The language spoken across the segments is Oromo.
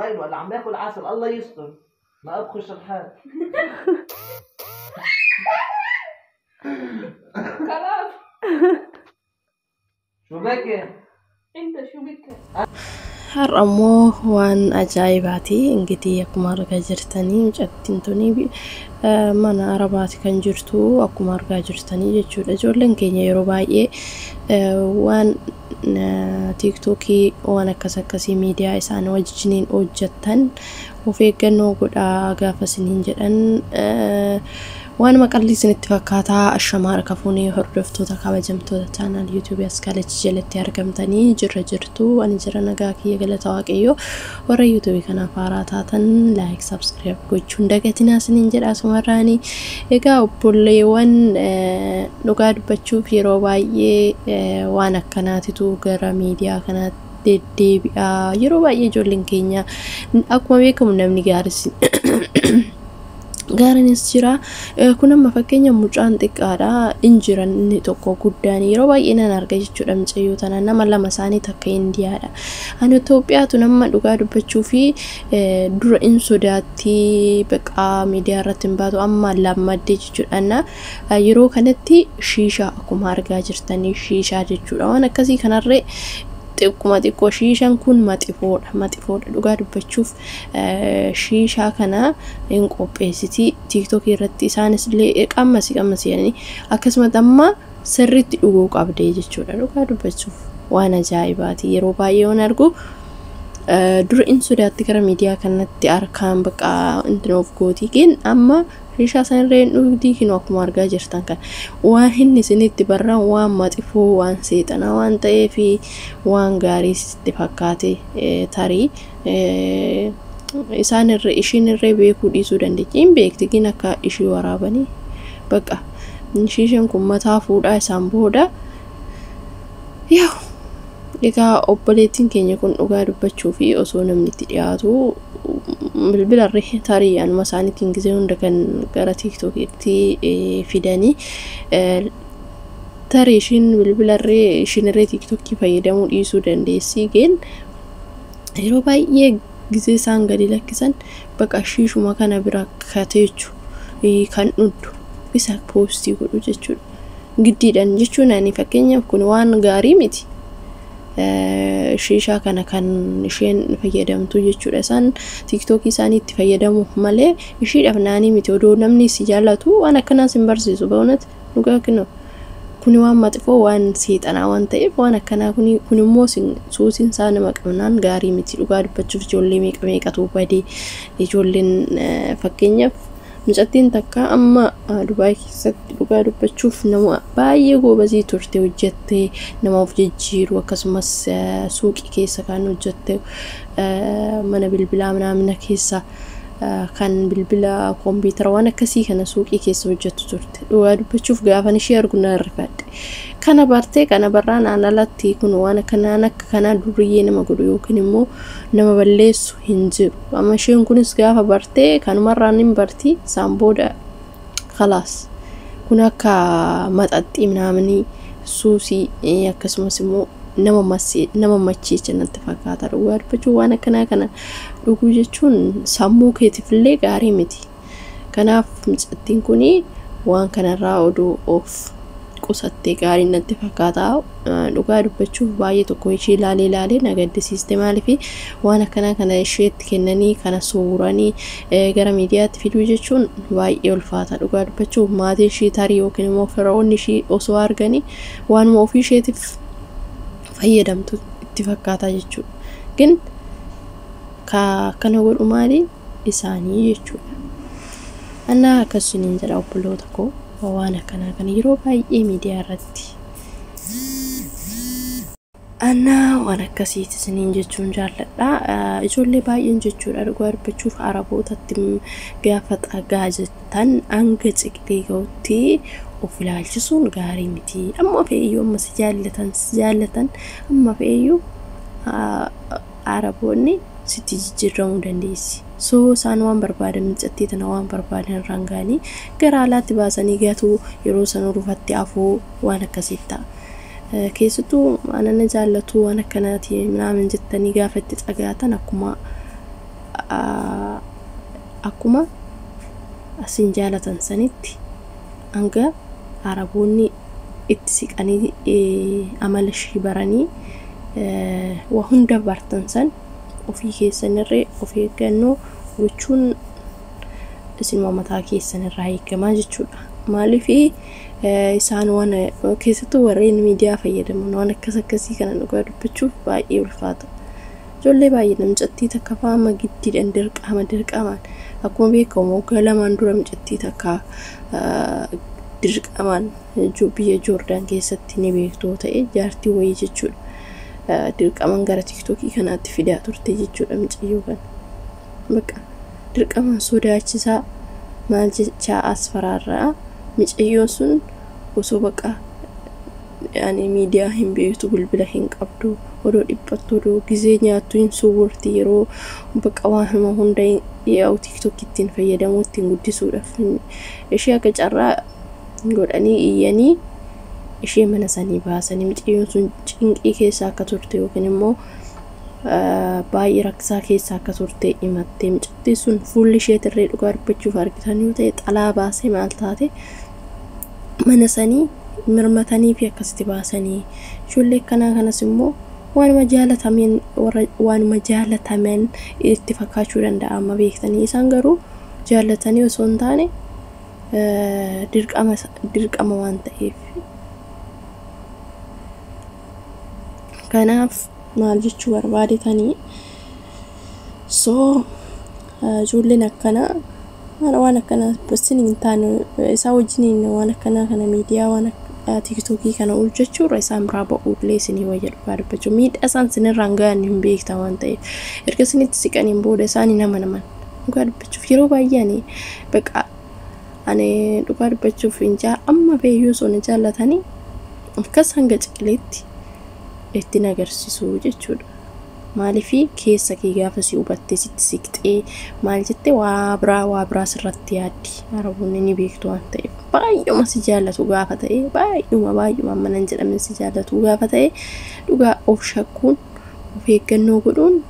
غيره ولا عم باكل عسل. الله يستر ما ابخش الحال. خلاص. شو بك؟ انت شو بك؟ Har'a immoo waan ajaa'ibaati. Ingitii akkuma argaa jirtanii mucattiin tuni mana Arabaati kan jirtu akkuma argaa jirtanii jechuudha. Ijoolleen keenya yeroo baay'ee waan tiiktookii waan akkas akkasii miidiyaa isaan wajjiniin hojjettan of eeggannoo godhaa gaafa isiniin jedhan waanuma qalli isinitti fakkaataa. Ashamaa harka fuunee hordoftoota kabajamtoota chaanaal yuutuubii Askaalachi jalatti argamtanii jirra jirtu. Ani jira nagaa kiyya, galata Waaqayyoo. Warra yuutuubii kanaaf haaraa taatan like, subscribe gochuun dagatinaa isiniin jedha asumarraanii. Egaa obboleewwan, dhugaa dubbachuuf yeroo baay'ee waan akkanaatitu gara miidiyaa kanaatti deddeebi'a. Yeroo baay'ee ijoolleen keenya, akkuma beekamu, namni gaaris gaariinis jira. Kun amma fakkeenya mucaan xiqqaadha. Injira inni tokko guddaan yeroo baay'ee nan arga jechuudha mucayyoo tana. Nama lama isaanii takka Indiyaadha. Ani Itoophiyaatu nama dhugaa dubbachuu fi dura in sodaatti baqaa miidiyaa irratti hin baatu, amma lammaddee jechuudha. Yeroo kanatti shiishaa akkuma argaa jirtanii shiishaa jechuudha. Waan akkasii kanarree xiqquma xiqqoo shiishaan kun maxifoodha, maxifoodha. Dhugaa dubbachuuf shiishaa kana hin qopheessiti tiiktookii irratti. Isaanis illee qammasi qammasi jedhanii akkasumas amma sirriitti dhuguu qabdee jechuudha. Dhugaa dubbachuuf waan ajaa'ibaati. Yeroo baay'ee waan argu dura in sodaatti gara miidiyaa kanatti harkaan baqa intin of gootii gin amma shiishaa sanarree hin dhugdii. Kinoo akkuma argaa jirtan kan waan inni isinitti barran waan maxifoo, waan seexanaa waan ta'eef waan gaarii sitti fakkaate. Tarii isaan irra ishiin irree beekuu dhiisuu dandeechi, hin beekti gin akka ishii waraabanii baqa shiishaan kun mataa fuudhaa isaan booda. Yaa'u egaa obboleettiin keenya kun dhugaa dubbachuu fi osoo namni itti dhiyaatu bilbilarree tarii anuma isaaniitiin gisee hunda kan gara tiiktookiitti fidanii, tarii ishiin bilbilarree ishiinirree tiiktookii fayyadamuu dhiisuu dandeessi. Geen yeroo baay'ee gisee isaan gadi lakkisan baqa shiishuma kana bira kateechu kan dhuddu isa poostii godhu jechuudha. Giddiidhaan jechuun ani fakkeenyaaf kun waan gaarii miti. Shiishaa kana kan isheen fayyadamtu jechuudha. Isaan tiiktookii isaanii itti fayyadamu malee ishiidhaaf naanii miti. Odoo namni si jaallatu waan akkanaas hin barsiisu. Ba'uunatti dhugaa kinoo kuni waan maxifoo, waan seexanaa waan ta'eef waan akkanaa kun immoo suusiin isaa nama qabnaan gaarii miti. Dhugaa dubbachuuf ijoollee meeqa meeqatu badee. Ijoolleen fakkeenyaaf mucattiin takka amma Dubaay keessatti dhugaa dubbachuuf nama baay'ee goobazii turte, hojjettee nama of jijjiiru, akkasumas suuqii keessa kan hojjette, mana bilbilaa manaamina keessa kan bilbila kompiitara waan akkasii kana suuqii keessa hojjettu turte. Dhugaa dubbachuuf gaafan ishee argu na rifadhe. Kana bartee kana barraan aan alatti kun waan akkanaan akka kanaa duriyyee nama godhu yookiin immoo nama balleessu hin jiru. Amma isheen kunis gaafa bartee kanumarraan hin barti, isaan booda khalaas kun akka maxaxxii minaamanii suusii akkasumas immoo nama macheecha natti fakkaata. Dhugaa dubbachuun waan akkanaa kana dhuguu jechuun sammuu keetiif illee gaarii miti. Kanaaf mucattiin kun waan kanarraa oduu of qusattee gaarii natti fakkaata. Dhugaa dubbachuuf baay'ee tokko ishee ilaalee ilaalee na gaddisiiste. Maaliif waan akkanaa kana isheetti kennanii kana suuranii gara miidiyaatti fiduu jechuun baay'ee ulfaata. Dhugaa dubbachuuf maatiin ishee tarii yookiin immoo firoonni ishee osoo arganii waanuma ofii isheetiif fayyadamtu itti fakkaata jechuudha. Gin ka akkana godhu maali isaanii jechuudha. Annaa akkasiniin jedha obboloota koo, waan akkanaa kana yeroo baay'ee miidiyaa irratti annaa waan akkasiiti isiniin jechuun jaalladha. Ijoollee baay'een jechuudha dhugaa dubbachuuf Arabootatti gaafa xagaa jettan hanga ciqilee gahutti of ilaalchisuun gaarii miti. Amma fe'iyyuu amma si jaallatan si jaallatan, amma fe'iyyuu Araboonni sitti jijjiiramuu dandeessi. So isaan waan barbaadan mucattii tana waan barbaadan irraan ga'anii gara alaatti baasanii gatuu, yeroo sana rufatti afuu waan akkasii ta'a. Keessattuu anana jaallatu waan akkanaati minaamin jettanii gaafa itti xagaatan akkuma Akkuma asin jaalatan sanitti hanga Araboonni itti siqanii amala ishii baranii waa hunda bartan san ofii keessanirree of eeggannoo gochuun isinuma mataa keessanirraa eegamaa jechuudha. Maaliif isaan waan keessattuu warreen miidiyaa fayyadaman waan akkas akkasii kana dhugaa dubbachuuf baay'ee ulfaata. Ijoollee baay'ee mucattii takka fa'aa giddiidhaan dirqama dirqamaan akkuma beekamu waggaa lamaan dura mucattii takka dirqamaan biyya Joordaan keessatti ni beektu ta'e jaartii wayii jechuudha. Dirqamaan gara Tiiktookii kanaatti fidaa turte jechuudha mucayyoo kana. Bakka dirqamaan sodaachisaa maal jechaa as faraarraa mucayyoon sun osoo bakka yani miidiyaa hin beektu, bilbila hin qabdu, odoo dhiphattu, odoo gizee nyaattu hin suwwurti, yeroo bakka waan hima hunda yaa'u Tiiktookii ittiin fayyadamuu ittiin guddisuudhaaf ishee akka carraa godhanii iyyanii ishee mana sanii baasanii mucayyoon sun cinqii keessa akka turte yookiin immoo baay'ee rakkisaa keessa akka turte himattee. Mucattii sun fuulli isheetirree dhugaa dubbachuuf argitan yoo ta'e xalaa baasee maal taate mana sanii mirmatanii fi akkasitti baasanii. Ijoollee akkanaa kanas immoo waanuma jaalatameen waanuma jaalatamen itti fakkaachuu danda'a amma beektanii, isaan garuu jaallatanii osoo hin taane dirqama dirqama waan ta'eef. Kanaaf maal jechuu barbaadetanii, soo ijoolleen akkanaa waan akkanaa isin hin taane isaa wajjiniin waan akkanaa kana miidiyaa waan Tiiktookii kana hojjechuurra isaan biraa ba'uullee isinii wayya. Dhugaa dubbachuu miidhaa isaan isinirraan gahan hin beektan waan ta'eef, erga isinitti siqaniin booda isaan hin amanaman. Dhugaa dubbachuuf yeroo baay'ee ani baqa ani dhugaa dubbachuuf hin jaa amma beeyyuu osoo na jaallatanii akkas hanga ciqileetti ittiin agarsiisu jechuudha. Maaliif keessa kee gaafa si hubattee sitti siqxee maal jettee waa biraa waa biraa sirratti yaaddi. Araboonni ni beektu waan ta'eef baay'uma si jaallatu gaafa ta'e, baay'uma baay'uma amma nan jedhamin si jaallatu gaafa ta'e, dhugaa of shakkuun of eeggannoo godhuun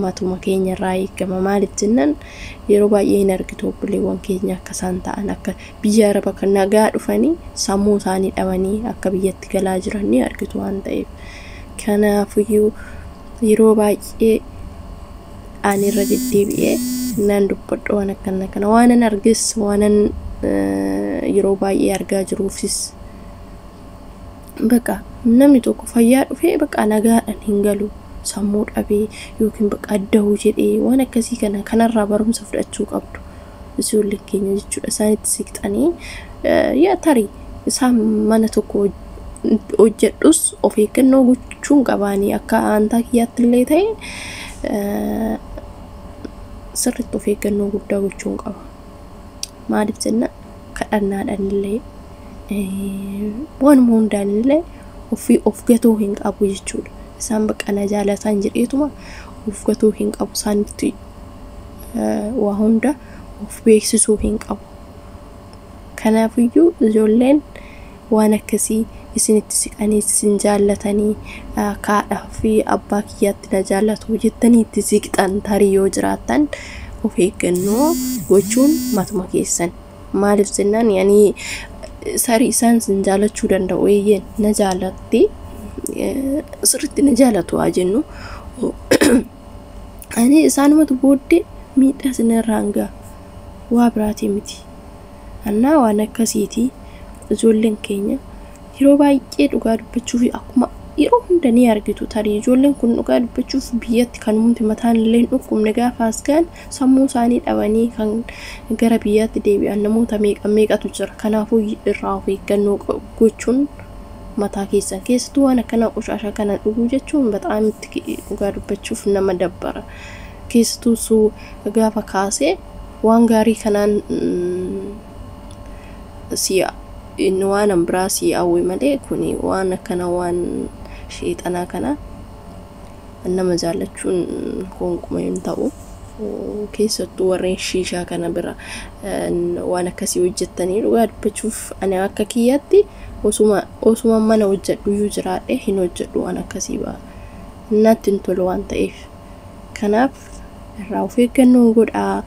matuma keenya irraa eegama. Maaliif jennaan yeroo baay'ee hin argitu obboleewwan keenya akka isaan ta'an, akka biyya Araba kan nagaa dhufanii sammuu isaanii dhabanii akka biyyatti galaa jiran ni argitu waan ta'eef. Kanaafiyyuu yeroo baay'ee ani irra deddeebi'ee nan dubbadhu waan akkana kana, waanan arges, waanan yeroo baay'ee argaa jiruufis. Bakka namni tokko fayyaa dhufee bakka nagaadhaan hin galu, sammuu dhabee yookiin bakka addahuu jedhee waan akkasii kana. Kanarraa barumsa fudhachuu qabdu ijoolleen keenya jechuudha. Isaanitti siqxanii yaa tarii isaan mana tokko hojjedhus of eeggannoo gochuun qabaanii akka aantaa kiyyaatti illee ta'e sirriitti of eeggannoo guddaa gochuun qaba. Maaliif jenna kadhannaadhaan illee waanuma hundaan illee ofii of gatuu hin qabu jechuudha. Isaan bakka na jaalatan jedheetuma of gatuu hin qabu, isaanitti waa hunda of beeksisuu hin qabu. Kanaafiyyuu ijoolleen waan akkasii isinitti siqanii isin jaallatanii akka haadhaa fi abbaa kiyyaatti na jaallatu jettanii itti siqxan tarii yoo jiraattan of eeggannoo gochuun matuma keessan. Maaliif jennaan yani sarii isaan isin jaallachuu danda'u, eeyyeen na jaallatti, sirriitti na jaallatu haa jennu, ani isaanumatu booddee miidhaa isinirraan ga'a, waa biraatii miti. Annaa waan akkasiiti ijoolleen keenya yeroo baay'ee dhugaa dubbachuuf akkuma yeroo hunda ni argitu. Tarii ijoolleen kun dhugaa dubbachuuf biyyatti kan nuti mataan illee hin dhukkubne gaafa as ga'an sammuu isaanii dhabanii kan gara biyyaatti deebi'an namoota meeqa meeqatu jira. Kanaafuu irraa of eeggannoo gochuun mataa keessan, keessattuu waan akkanaa qoshaashaa kana dhuguu jechuun bataam itti dhugaa dubbachuuf nama dabbara. Keessattuu suu gaafa kaasee waan gaarii kanaan si inni waan biraa si hawwe malee kuni waan akkana waan sheexanaa kana nama jaallachuun konquma hin ta'u. Keessattuu warreen shiishaa kana bira waan akkasii hojjettanii dhugaa dubbachuuf ani akka kiyyaatti osuma mana hojjedhu iyyuu jiraadhe hin hojjedhu waan akkasii ba'a. Natti hin tolu waan ta'eef. Kanaaf Irraa of eeggannoo godhaa.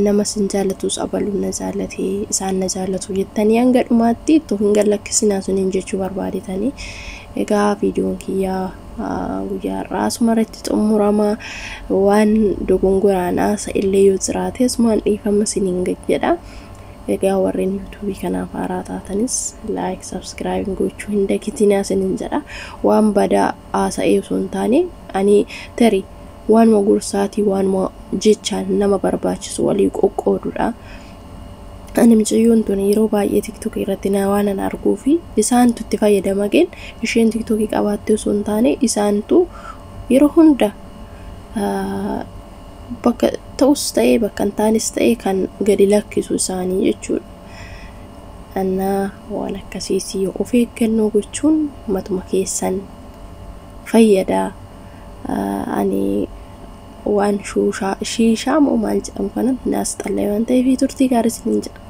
Nama sin jaalatus abaluun na jaalate, isaan na jaalatu jettanii hanga dhumaatti itti of hin gallakkisinaa suniin jechuu barbaadetanii. Egaa viidiyoon kiyyaa guyyaa har'aa asuma irratti xumurama. Waan dogongoraan haasa illee yoo jiraate asumaan dhiifama isiniin jedha. Egaa warreen yuutuubii kanaaf haaraa taatanis like, subscribe gochuu hin dagatinaa isiniin jedha. Waan badaa haasa'ee osoo hin taane ani tarii waanuma gorsaatii, waanuma jechaan nama barbaachisu walii qoqqoodudha. Ani mucayyoon tun yeroo baay'ee tiktok irratti na waan an arguu fi isaantu itti fayyadama geen isheen tiktokii qabaattee osoo hin taane isaantu yeroo hunda bakka ta'us ta'ee bakka hin taanes ta'ee kan gadi lakkisu isaanii jechuudha. Annaa waan akkasiisii of eeggannoo gochuun matuma keessan fayyada. Ani waan shiishaa moo maal jedhamu kana naas xallee waan ta'eef turtii gaarii isiniin jedha.